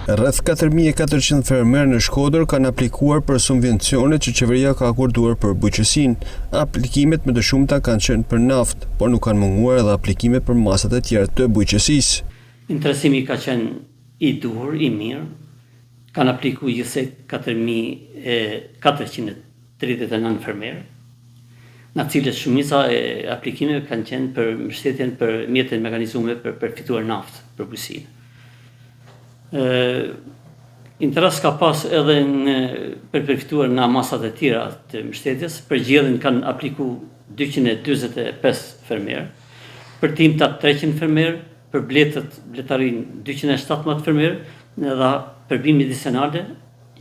Rreth 4400 fermerë në Shkodër kanë aplikuar për subvencionet që qeveria ka akorduar për bujqësinë. Aplikimet më të shumta kanë qenë për naftë, por nuk kanë munguar edhe aplikimet për masat e tjera të bujqësisë. Interesimi ka qenë i duhur, i mirë. Kanë apliku gjithsej 4439 fermerë, nga të cilët shumica e aplikimeve kanë qenë për mbështetjen për mjete të mekanizume për përfituar naftë për bujqësinë. Interes ka pas edhe në për përfituar nga masat e tjera të mbështetjes, për gjellin kanë apliku 245 fermerë, për timtat 300 fermerë, për bletët, bletarinë 217 fermerë, edhe për bimë medicinale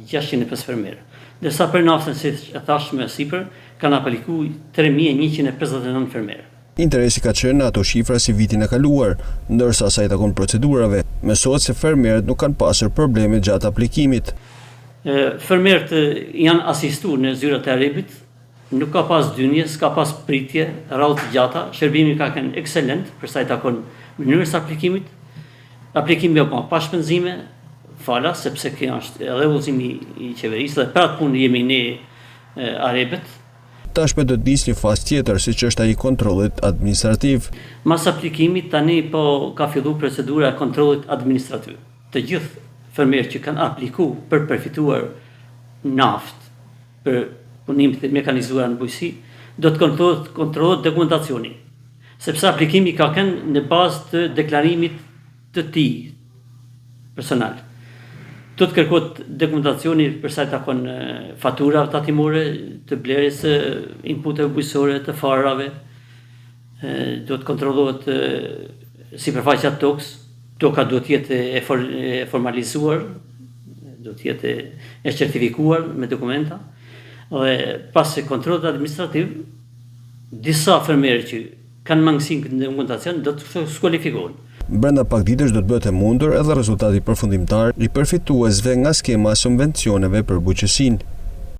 605 fermerë. Ndërsa për naftën, siç e thashë më sipër, kanë apliku 3159 fermerë. Interesi ka qenë në ato shifra si vitin e kaluar, ndërsa sa i takon procedurave, mësohet se fermerët nuk kanë pasur probleme gjatë aplikimit. Fermerët janë asistu në zyrat e AREB-it, nuk ka pas dynje, s'ka pas pritje, radhë të gjata, shërbimi ka qenë ekselent për sa i takon mënyrës së aplikimit. Aplikimi u bë pa shpenzime, falas, sepse kjo është edhe udhëzimi i qeverisë dhe për atë punë jemi ne AREB-et. Tashmë do të nisë një fazë tjetër, siç është ai i kontrollit administrativ. Mas aplikimit tani po ka fillu procedura e kontrollit administrativ. Të gjithë fermerët që kanë apliku për përfituar naftë për punimet e mekanizuara në bujqësi, do të kontrollohet kontrollohet dokumentacioni, sepse aplikimi ka qenë në bazë të deklarimit të tij personal. Do të kërkohet dokumentacioni për sa i takon faturave tatimore, të blerjes së inputeve bujqësore, të farave, do të kontrollohet sipërfaqja e tokës, toka duhet të jetë e formalizuar, duhet të jetë e certifikuar me dokumenta dhe pas kontrollit administrativ disa fermerë që kanë mangësi në dokumentacion do të skualifikohen. Brenda pak ditësh do të bëhet e mundur edhe rezultati përfundimtar i përfituesve nga skema e subvencioneve për bujqësinë.